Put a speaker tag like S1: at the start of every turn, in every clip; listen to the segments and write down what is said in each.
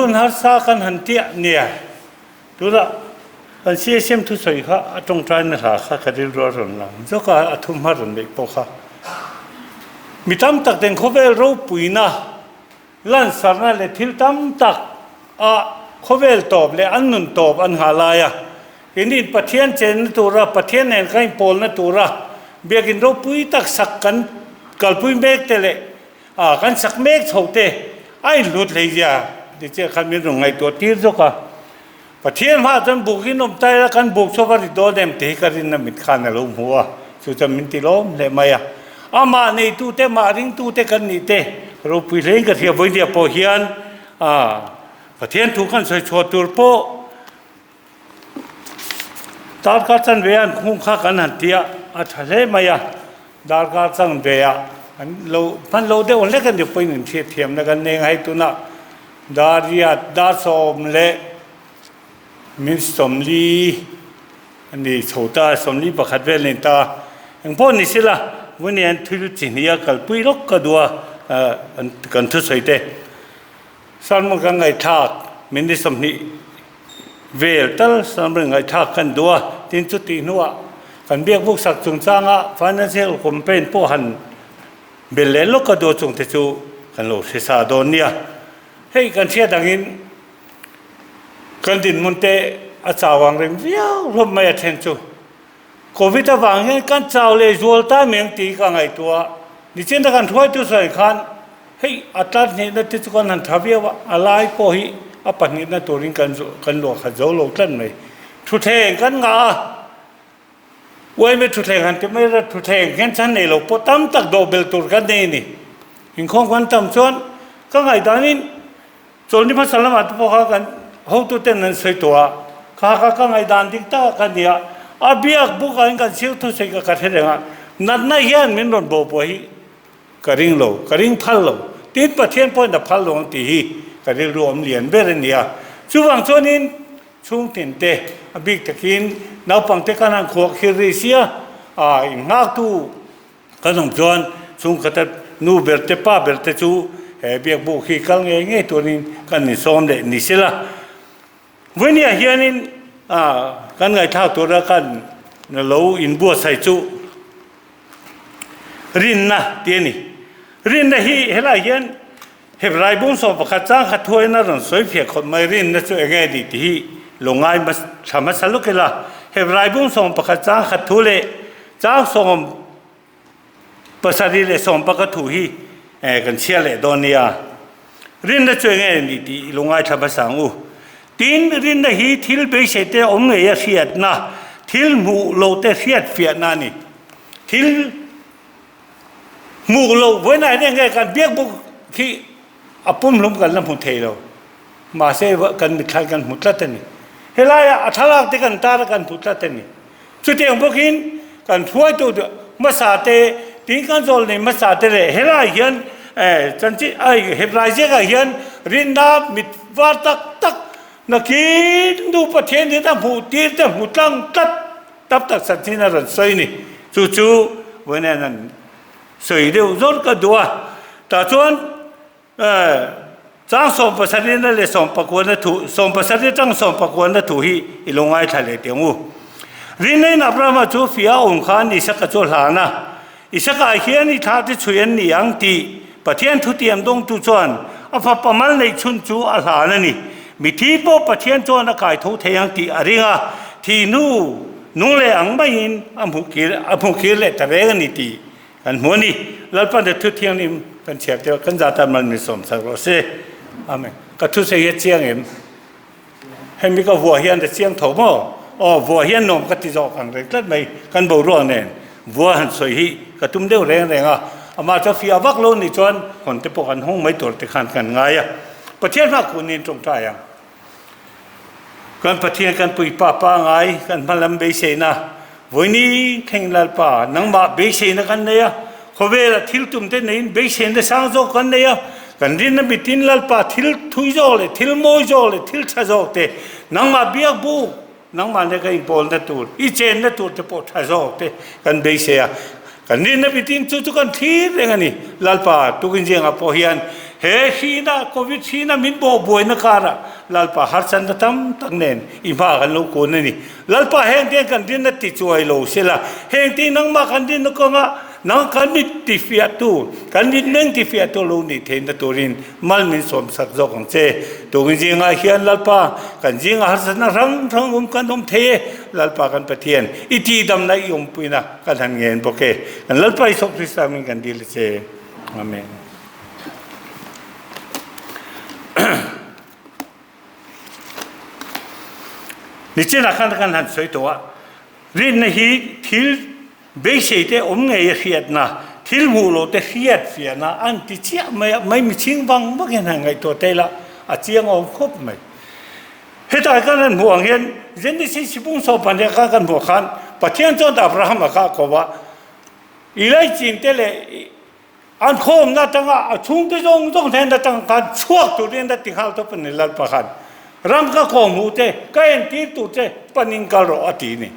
S1: Hun harsa kan han tiah nia. Tunah kan CSM thusawi kha a tawngtaina hla kha ka rilru a rawn lang zawk a, a thu hma rawn neih pawh kha. Mi tam tak ten khawvel ropuina lansarna leh thil tam tak a khawvel tawp leh an nun tawp an nghah lai a, keini Pathian chenna tura Pathian nen kan inpawlna tura biakin ropui tak sak kan kalpui mek te leh A, kan sak mek chho te a inhlut hlei zia ti chiah khan min rawn ngaihtuah tir zawk a. Pathian hmaah chuan buk in awm ta ila kan buk chhuak a ri dawn em tih hi ka rinna mit khan a lo hmu a, chu chuan min ti lawm hle mai a. Amah neitute, amah ringtute kan nih te ropui hlein ka hria vawinia pawh hian a, Pathian thu kan sawi chhuah tur pawh Darkar chanve an khung kha kan han ti a, a tha hle mai a, darkar chanve ah an lo hman lo deuh hlek a ni pawhin in hriat thiamna kan nei ang hei tunah dar riat dar sawm leh min sawmli a ni chho ta sawmli pakhat vel a ni ta engpawh ni sela vawiin an thil chi hnih a kalpui lawk ka duh a kan thusawi te sermon kan ngaihthlak minute 20 Vel tal sermon ngaihthlak kan duh a, tin chutih hnuah kan biak buk sak chungchanga financial campaign pawh han bel leh lawk a duh chungte chu kan lo hre sa dawn nia. Hei kan hriat angin kan dinhmun te a chau ang reng viau hlawm mai a then chu. Covid avang hian kan chau leh zual ta mai ang tih ka ngaihtuah a, nichin a kan hruaitu sawi khan hei a tlar hnihna te chu kan han tha viau a, a lai pawh hi a pahnihna turin kan kan luah khat zo lo tlat mai. Thutthleng kan ngah a, uaime thutthleng han ti mai ila thutthleng hian chhan nei lo pawh tam tak dawh belh tur kan nei a ni. Inkhawm kan tam chuan ka ngaihdanin Chawlhni hmasa lamah te pawh kha kan hotuten an sawi tawh a, kha kha ka ngaihdan dik tak a nia, a biak buk ah hian kan sir thusawi ka ka hre reng a, natna hian min rawn bo pawh hi ka ring lo, ka ring phal lo, tin Pathian pawhin a phal lo ang tih hi ka rilru awm lian ber a nia. Chuvang chuanin chhungtin te a bik takin naupangte khan an khuah khir rih sia, a innghaktu Kan awm chuan chhungkhata nu ber te pa ber te chu he biak buk hi kal ngei ngei turin kan insawm leh ni sela. Vawinia hianin kan ngaihthlak tura kan lo inbuatsaih chu rinna tih a ni. Rinna hi helai hian Hebrai bung 11 chang kha thuain a rawn sawi fiah khawp mai rinna chu eng nge ni tih hi lo ngai tha hmasa lawk ila. Hebrai bung 11 chang khat thu leh chang 70 leh 11 thu hi kan chhiar leh dawn nia. Rinna chu eng nge ni tih lo ngai tha hmasa ang u. Tin, rinna hi thil beisei te awm ngei a hriatna, thil hmuh loh te hriat fiahna a ni. Thil Hmuh loh vawiinah hian enge kan biak bawk khi a pumhlum kan la hmu thei lo. Mahse kan mitthla kan hmu tlat a ni. Helaiah a thlalak te kan tar a kan hmu tlat a ni. Chutiang bawkin kan hruaitu hmasa te tin kan zawl nei hmasa te leh helaiah hian chanchin Hebrai ziakah hian rinna mit var tak tak nakin nu Pathian hian a hmuh tir te hmu tlang tlat Tam tak chanchin a rawn sawi ni. Chu chu vawiin an sawi deuh zawr ka duh a. Tah chuan chang 70 leh 19 thu, 70 atang 19 thu hi i lo ngaithla leh teh ang u. Rinnain Abrahama chu fia a awm khan Isaka chu a hlan a. Isaka hian i thla te chhui an ni ang tih Pathian thutiam dawngtu chuan a fapa mal neih chhun chu a hlan a ni. Mithi pawh Pathian chuan a kai tho thei ang tih a ring a, thi hnu nung leh ang maiin a hmuh kir a hmuh kir leh ta reng a ni tih kan hmu a ni. Lalpan he thu thianghlim kan chhiar te kan zah tan mal min sawm sak rawh se. Amen. Ka thusawi hi a chiang em? Hemi ka vuah hian a chiang tho maw? Aw, vuah hian nuam ka ti zawk ang reng tlat mai, kan boruak nen vuah han sawi hi ka tum deuh reng reng a, amah chu a fiah vak lo nih chuan hawn te pawh kan hawng mai tur te khan kan ngai a, Pathian hma kun niin tawngtai ang. Kan Pathian kan puipa pangai kan hma lam beiseina Vawiini thleng Lalpa nangmah beiseina kan nei a, khawvela thil tum te neiin beiseina sang zawk kan nei a, kan rinna mitin Lalpa thil thui zawk leh thil mawi zawk leh thil tha zawk te nangmah biak buk nangmah nen kan inpawlna tur i chenna tur te pawh tha zawk te kan beisei a, kan rinna mitin chu chu kan thlir reng a ni. Lalpa tukin zingah pawh hian. He hrina, Covid hrina min bawh buaina karah Lalpa harsatna tam tak nen i hma kan lo kun a ni. Lalpa heng te kan rinna ti chuai lo sela, heng te nangmah kan rinna kawnga nang kan mit ti fiahtu, kan mitmeng ti fiahtu lo nih theihna turin mal min sawmsak zawk ang che. Tungin zingah hian Lalpa kan zingah harsatna hrang hrang awm kan awm thei e, Lalpa kan Pathian i tihdamna i awmpuina kan han ngen bawk e. Kan Lalpa Isua Krista hming kan dil a che. Amen. Nichinah khan kan han sawi tawh a, rinna hi thil beisei te awm ngei a hriatna, thil hmuh loh te hriat fiahna an ti chiah mai a, mai michhing vang vang hian han ngaihtuah ta ila a chiang awm khawp mai. Hetah kan han hmuh ang hian Genesis sipung sawmpahnih kha kan hmuh khan Pathian chuan Abraham-a kha a ko a, i laichin te leh An khawmna atanga a chhungte zawng zawng hnen atang khan chhuak turin a ti nghal tawp a ni Lalpa khan. Ram ka kawhhmuh che, ka entir tur che panin kal rawh a ti ni.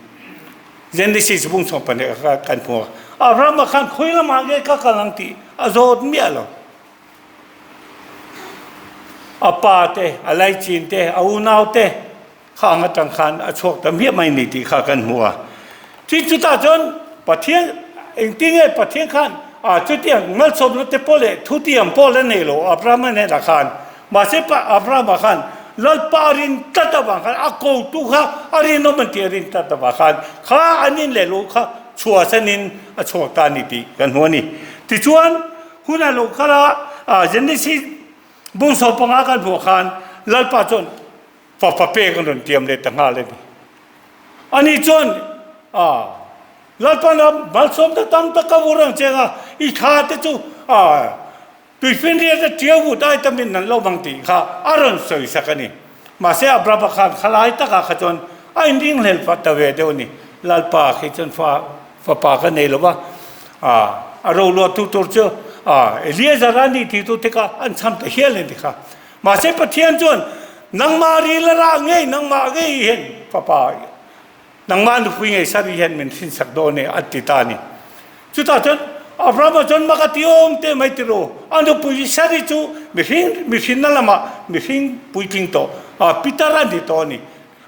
S1: Genesis bung chhuak pahnih kha kan hmu a. Abrahama khan khawi lamah nge ka kal ang tih a zawt miah lo. A pa te, a laichin te, a unau te, Kha ang atang khan a chhuak ta miah mai ni tih kha kan hmu a. Tin chutah chuan Pathian engtin nge Pathian khan a chutiang malsawmna te pawh leh thutiang pawh la nei lo Abrahama hnenah khan mahse Abrahama khan Lalpa a rin tlat avang khan a kotu kha a rinawm an tih a rin tlat avang khan kha an in leh lo kha chhuahsanin a chhuak ta a ni tih kan hmu a ni. Tichuan hun a lo kal a Genesis bawngsaw panga kan hmuh khan Lalpa chuan Fapa pek an rawn tiam leh ta nghal a ni. Ani chuan, A, Lalpa na malsawmna tam tak ka vur ang che anga, i thla te chu a, tuifinriat a ṭiau vut ai tamin an lo vang tih kha a rawn sawi sak a ni. Mahse Abrahama khan khalai takah kha chuan a inringhlel pah ta ve deuh a ni. Lalpa khi chuan fa, fapa ka nei lo va, a, a roluahtu tur chu a, Eliezer a nih tih tu te kha an chham ta hial a ni kha. Mahse Pathian chuan nangmah ril a rah ngei, nangmah ngei hian fapa, nangmah nupui ngei Sari hian min hrinsak dawn e a ti ta a ni. Chutah chuan Abrahama chuan mak a ti awm teh mai ti ru, a nupui Sari chu mihring mihrinna lamah mihring puitling tawh, pitar a ni tawh a ni.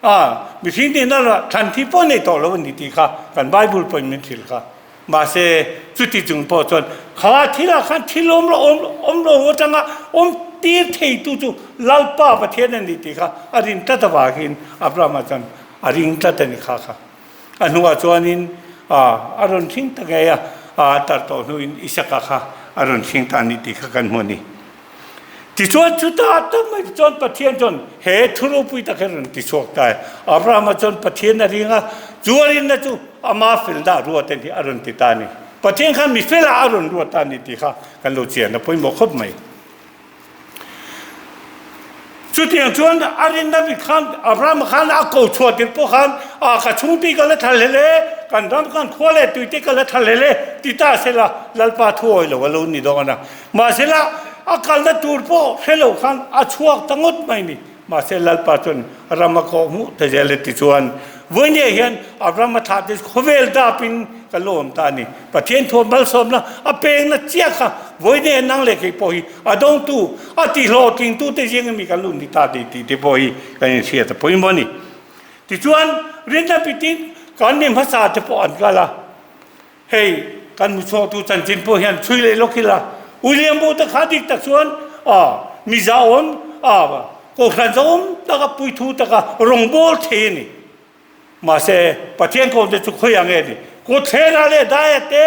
S1: A, mihring nihna lamah thlanthi pawh nei tawh lo a ni tih kha kan Bible pawhin min hrilh kha. Mahse, chuti chung pawh chuan kha thilah khan thil awm lo awm awm lo atanga awm tir theitu chu Lalpa Pathian a ni tih kha a rin tlat avangin Abrahama chuan a ring tlat a ni kha kha. A hnuah chuanin a rawn hring ta ngei a, a tar tawh hnuin Isaka kha a rawn hring ta a ni tih kha kan hmu a ni. Tichuan chutah tak mai chuan Pathian chuan he thu ropui tak hi a rawn ti chhuak ta e. Abrahama chuan Pathian a ring a, chu a rinna chu ama felna a ruat a ni a rawn ti ta a ni. Pathian khan mi felah a rawn ruat ta a ni tih kha kan lo chian a pawimawh khawp mai. Chutiang chuan a rinna mit khan Abrahama khan a ko chhuah tir pawh khan a ka chhungte ka la thal hlel e, kan ram kan khua leh tuite ka la thal hlel e ti ta sela Lalpa thu awi lo a lo ni dawn a. Mahsela, a kalna tur pawh hre lo khan a chhuak ta ngawt mai ni. Mahse, Lalpa chuan ram a kawh hmuh ta zel e tichuan, Vawinia hian a ram a thlah te khawvel dapin ka lawm ta a ni. Pathian thuam malsawmna a pengna chiah kha vawinia nang leh kei pawh hi a dawngtu, a tihlawhtlingtu te zing ami kan lo ni ta tih tih te pawh hi kan inhriat a pawimawh a ni. Tichuan, rinna pitin kan mi hmasa te pawh an kal a. Hei kan hmuchhuaktu chanchin pawh hian chhui leh lawk ila, William Booth-a kha dik tak chuan a miza awm a kohhran zawm taka puithu taka rawngbâwl thei a ni. Mahse, Pathian kawngte chu khawiah nge ni? Kawtthlerah leh daia te,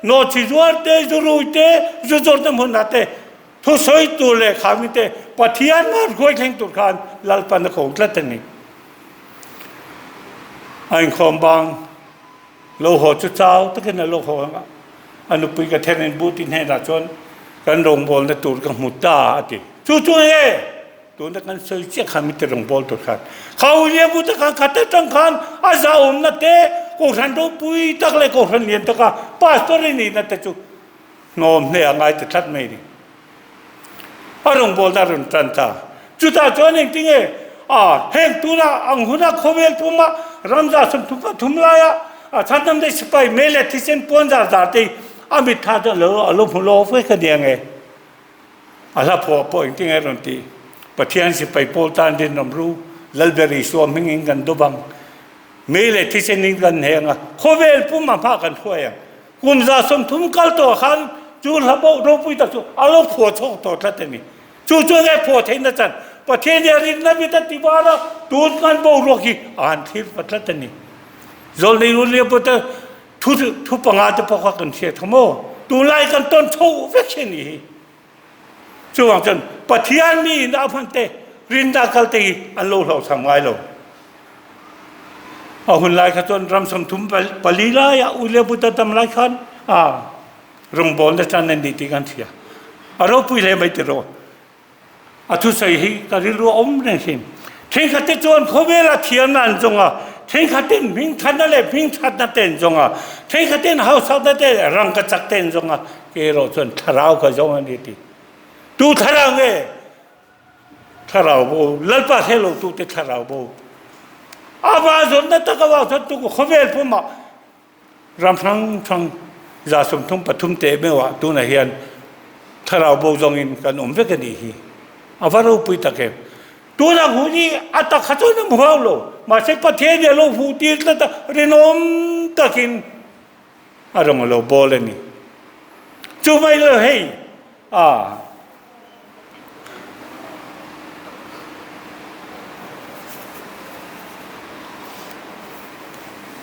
S1: nawhchi zuar te, zurui te, zu zawrhna hmunah te, thusawi tur leh khami te Pathian mar hruai thleng tur khan Lalpan a ko tlat a ni. A inkhawm bang. Lo haw chu chau takin a lo haw ang a, a nupui ka then in Buti hnenah chuan kan rawngbawlna tur ka hmu ta a ti. Chu chu nge? Tuna kan sawi chiah khan mite rawngbâwl tur khan kha William Buta khan khat atang khan a zahawmna te, Kohhran ropui tak leh Kohhran lian taka pastor a nihna te chu hnawm hle a ngai ta tlat mai a ni. A rawngbawlna a rawn tan ta. Chutah chuan engtinge a heng tuna ang huna khawvel puma ramza 33 laia a chhandam daih sipai mei leh thisen puan zar zar te hi a mittha chuan lo a lo hmu lo vek a nia nge. A hla phuah pawh engtin nge rawn tih? Pathian sipai pawl tan rinawm ru, Lalber Isua hmingin kan dawp ang. Mei leh thisenin kan heng a, khawvel pum a hma kan hruai ang. Kum 30 kal tawh khan chu hla pawh ropui tak chu a lo phuah chhuak tawh tlat a ni. Chu chu nge phuah theihna chan? Pathian hi a rinna mit a ti var a, tun kan boruak hi a han thlir va tlat a ni. Zawlnei Ulia pawh thu thu panga te pawh kha kan hriat kha maw? Tunlai kan tawn chho vek hi a ni hi. Chuvang chuan Pathian mi in a hman te rinna kal te hi an lo hlauhchham ngai lo. A hun lai kha chuan ram 34 laiah U le Buddha dam lai khan a rawngbawlna tan a ni tih kan hria. A ropui hle mai tiraw. A thusawi hi ka rilru a awm reng thin. Thenkhat te chuan khawvela thiamna an zawng a, thenkhat ten hmingthatna leh hmingthatna te an zawng a, thenkhat ten hausakna te leh rangkachak te an zawng a, kei erawh chuan thlarau ka zawng a ni ti. Tu thlarau nge? Thlarau bo, Lalpa hre lo tu te thlarau bo. Ama zawnna tak avang chuan tu khawvel pumah Ram hrang hrang 33 teh meuhah tunah hian thlarau bo zawngin kan awm vek a nih hi. A va ropui tak em. Tunah hun hi a tak kha chuan a hmu hau lo. Mahse Pathian hi a lo hmuh tir tlat a, rinawm takin a rawn lo bawl a ni. Chuvai lo hei a.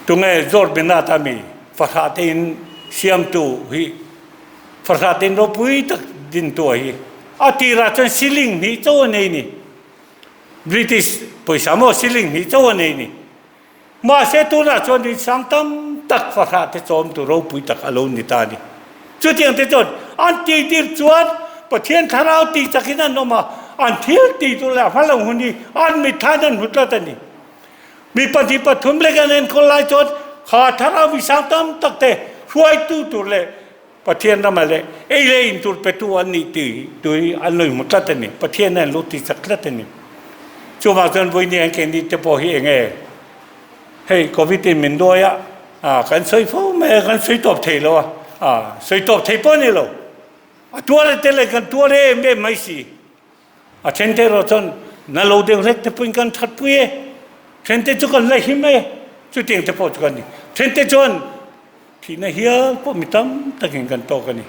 S1: Tunge George Bernard a mi fahrah tein siamtu hi fahrah tein ropui tak dintu a hi a tirah chuan siling hnih cho a nei ni. British pawisa maw siling hnih cho a nei ni. Mahse tunah chuan rinsang tam tak fahrah te chawmtu ropui tak a lo ni ta a ni. Chutiang te chuan an tih tir chuan Pathian thlarau tih chakin an awm a, an thil tih tur leh a hma lo hun hi an mitthlain an hmu tlat a ni. Mi pahnih pathum lek an enkawl lai chuan kha thlarau misang tam tak te hruaitu tur leh Pathian ramah leh ei leh in tur petu an nih tih tu hi an lo inhmu tlat a ni. Pathian an lo ti chak tlat a ni. Chuvang chuan vawiin an keini te pawh hi eng nge hei Covid in min duai a, ah kan sawi fo mai a, kan sawi tawp thei lo a, ah sawi tawp thei pawh a ni lo. A tuar a tel e kan tuar em em mai si. A then te erawh chuan na lo deuh hlek te pawhin kan that pui e, then te chu kan la him e, chutiang te pawh chu kan ni. Then te chuan thihna hial pawh mi tam takin kan tawk a ni.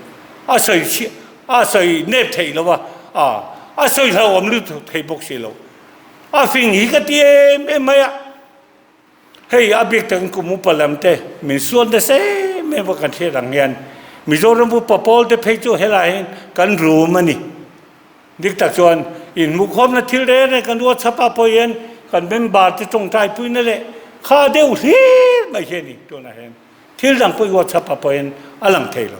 S1: A sawi chhiah, a sawi nep theih lo a, a a sawi hlauhawm lutuk thei bawk si lo. A fing hi ka ti em em mai a. Hei a bik takin kum upa lam te min sual nasa em em a kan hriat ang hian Mizoram upa pawl te phei chu helai hian kan rum a ni. Dik tak chuan inhmuhkhawmna thil reng reng kan WhatsApp ah pawh hian kan member te tawngtai puina leh kha deuh hlir mai hi a ni tunah hian. Thil dang pawh i WhatsApp ah pawhin a lang thei lo.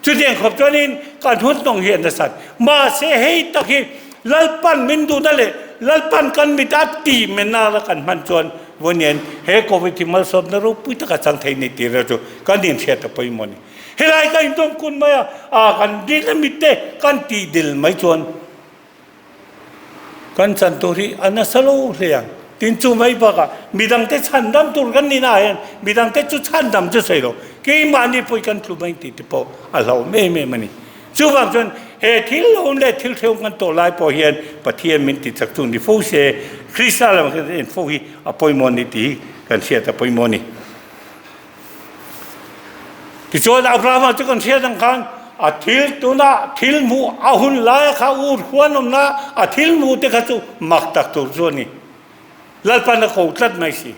S1: Chutiang khawp chuanin kan hun hnawng hi a nasat. Mahse hei tak hi Lalpan min duhna leh Lalpan kan mit a tih menna la kan hman chuan vawiin he Covid hi malsawmna ropui taka chang thei ni tih reuh chu kan inhriat a pawimawh a ni. Helai kan indawm kun mai a, a kan dil a mit te kan tih dil mai chuan Kan chan tur hi a nasa lo hle ang. Tin chu mai bakah midangte chhandam tur kan ni naah hian midangte chu chhandam chu sawi lo, keimahni pawh hi kan tlu mai tih te pawh a hlauhawm em em a ni. Chuvang chuan he thil hlauhawm leh thil hrehawm kan tawh lai pawh hian Pathian min ti chak chu ni fo se, Krista lamah hian en fo hi a pawimawh a ni tih hi kan hriat a pawimawh a ni. Tichuan Abrahama chu kan hriat ang khan a thil tuna thil hmuh a hun laia kha ur huan awmna a thil hmuh te kha chu mak tak tur chu a ni. Lalpan a ko tlat mai si.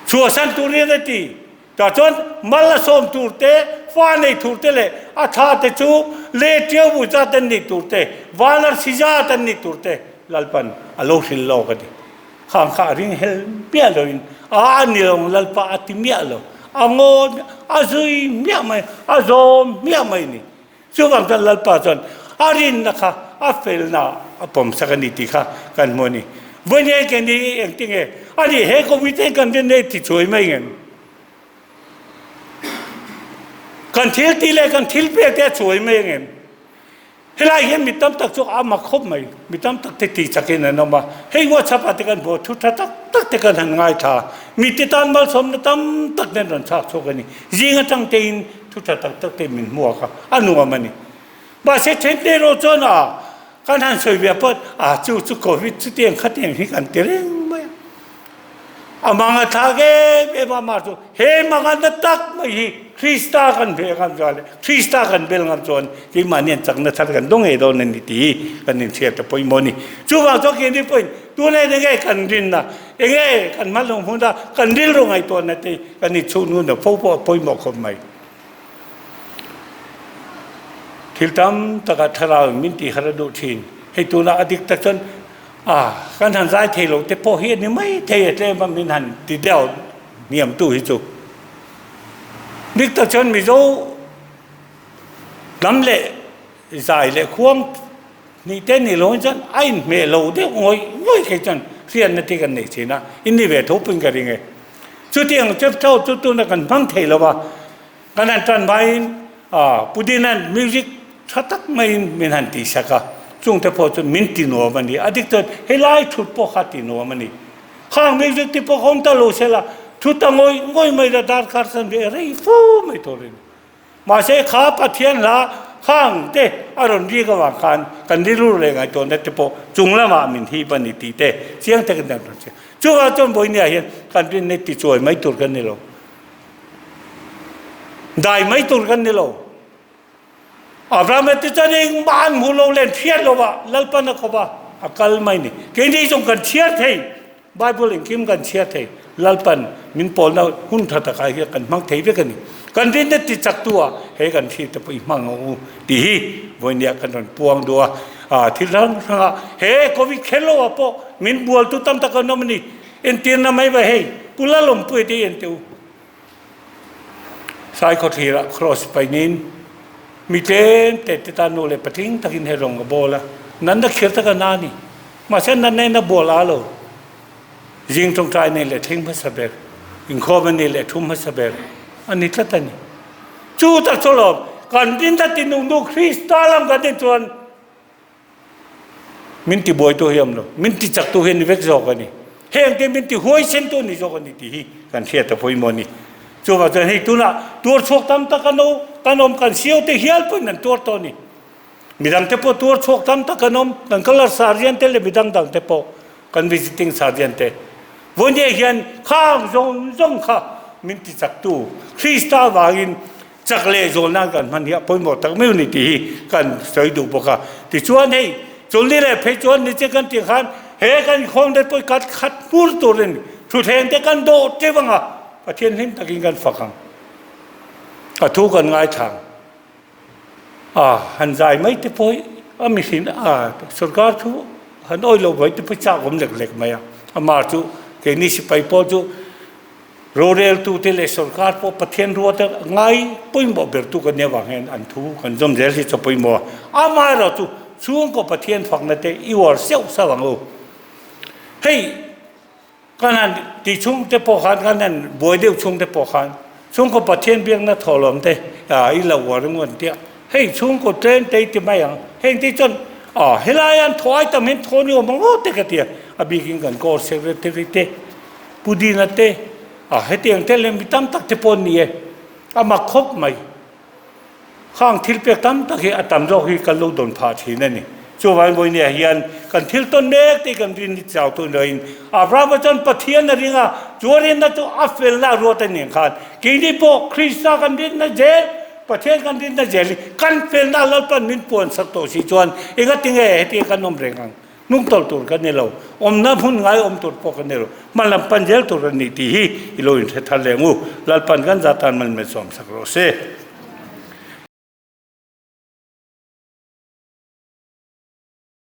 S1: Chhuahsan turin a ti. Tah chuan mal a sawm tur te, fa nei tur te leh a tha te chu le ṭiau bu zat an nih tur te, van arsi zat an nih tur te Lalpan a lo hrilh lawk a ni. Khang kha a ring hel miah loin a a ni lo ang Lalpa a ti miah lo. A ngawi a zui miah mai, a zawm miah mai a ni. Chuvang chuan Lalpa chuan a rinna kha a felna a pawmsak a ni tih kha kan hmu a ni. Vawiin ke ni engtinge a nih he Covid hi kan rin nei ti chuai mai ngem? Kan thil tih leh kan thil pek te a chuai mai ngem? Helai hian mi tam tak chu a mak khawp mai, mi tam tak te tih chakin an awm a, hei WhatsApp ah te kan hmu a, thu tha tak tak te kan han ngaithla, mi te tan malsawmna tam tak nen rawn chhak chhuak a ni, zing atang tein thu tha tak tak te min hmuak a, a nuam a ni. Mahse then te erawh chuan a kan han sawi ve pawh a chu chu covid chutiang khatiang hi kan ti reng mai a. A mang a thlak em em a, amah chu he mang a na tak mai hi Krista kan ve ngam chuan leh Krista kan bel ngam chuan keimahni an chakna thar kan dawng ngei dawn a ni tih hi kan inhriat a pawimawh a ni. Chuvang chuan keini pawhin tunah hian enge kan rinna, enge kan hmalung hmuna kan rilru ngaihtuahna te kan inchhungnuna fo pawh a pawimawh khawp mai. Thil tam takah thlarau in min tih har a duh thin. Hei tunah a dik tak chuan a kan han zai thei lo te pawh hi a ni mai thei a tlem a min han ti deuh hniam tu hi chu. Dik tak chuan Mizo lam leh zai leh khuang hnih te ni lo chuan a inhmeh lo deuh ngawih ngawih kei chuan hriatna te kan nei thin a, in ni ve tho pawhin ka ring e. Chutiang chu tho chu tuna kan hmang thei lo va, kan han tan hmain Pu Dina'n music tha tak maiin min han tihsak a, chungte pawh chu min ti nuam a ni. A dik chuan helai thut pawh kha ti nuam a ni. Khang music te pawh kha awm ta lo sela, thut a ngawih ngawih mai la darkar chuan ve rei fo mai tur a ni. Mahse kha Pathian hla khang te a rawn rik avang khan kan rilru leh ngaihtuahna te pawh chung lamah min hip a ni tih te chiang takin kan rawn hria. Chuvang chuan Vawinia hian kan rinna tichuai mai tur kan ni lo. Dai mai tur kan ni lo. Abraham te chuan engmah an hmu lo leh an hriat lo va, Lalpan a khawp a, a kal mai ni. Keini zawng kan chhiar thei. Bible engkim kan chhiar thei, Lalpan min pawlna hun tha takah hian kan hmang thei vek a ni. Kan rinna ti chaktu ah he kan thli te pawh i hmang ang u tih hi vawinia kan rawn puang duh a. Ah thil hrang hrang ah he covid kher lo ah pawh min bualtu tam tak an awm a ni. Entirna mai mai hei Pu Lalawmpuia te hi en teh u. Saikhawthlir ah cross painin mi tlem te te tan nu leh patling takin he rawng a bawl a, nanna khir tak a na a ni. Mahse nanna in a bawl a lo. Zing tawngtai nei leh thleng hmasa ber, inkhawm a nei leh thum hmasa ber a ni tlat a ni. Chu tak chu lawm kan rinna tinungnu Krista lam kan en chuan Min ti buaitu hi a awm lo, min ti chaktu hi a ni vek zawk a ni. Heng te min ti huaisentu a ni zawk a ni tih hi kan hriat a pawimawh a ni. Chuvang chuan hei tunah tuar chhuak tam tak an awm, kan awm, kan sio te hial pawhin an tuar tawh a ni. Midang te pawh tuar chhuak tam tak an awm, kan colour sardian te leh midang dang te pawh, kan visiting sardian te. Vawinia hian khang zawng zawng kha min ti chaktu Krista avangin Chak leh zawl nan kan hman hi a pawimawh tak meuh ni tih hi kan sawi duh bawk a. Tichuan hei chawlhni leh phei chuan ni che kan tih khan he kan inkhawm te pawh kan khat hmur tur a ni. Thutthleng te kan dawh teuh ang a, Pathian hlim takin kan fak ang. A thu kan ngaithla ang. A han zai mai te pawh hi a mihring a sorkar thu han awih loh mai te pawh hi chak awm lek lek mai a. Amah chu keini sipai pawh chu Roreltute leh sorkar pawh Pathian ruata ngai pawimawh bertu kan nih avang hian an thu kan zawm zel hi chu a pawimawh a. Amaherawhchu chhungkaw Pathian fakna te i uar seuh seuh ang u. Hei kan han ti chhung te pawh khan kan han buai deuh chhung te pawh khan chhungkaw Pathian biakna thawhlawm te i lo uar ringawt an tia. Hei chhungkaw tlem te i ti mai ang. Heng te chuan helai an thaw ai tam hian thaw ni awm ang aw te ka ti a. A bikin kan court secretary te Pu Dina te, a hetiang te leh mi tam tak te pawh an ni e. A mak khawp mai. Khang thil pek tam tak hi a tam zawk hi kan lo dawn phah thin a ni. Chuvangin vawinia hian kan thil tawn mek te hi kan rin hi chau tun loin Abrahama chuan Pathian a ring a, chu a rinna chu a felna a ruat a nih ang khan keini pawh Krista kan rinna zel, Pathian kan rinna zel hi kan felna Lalpan min puansak tawh si chuan engatinge hetiang kan awm reng ang? Hnung tawlh tur ka ni lo, awmna hmun ngai awm tur pawh ka ni lo, hma lam pan zel tur a ni tih hi i lo inhre thar leh ngu. Lalpan kan zah tan malmel sawm sak rawh se.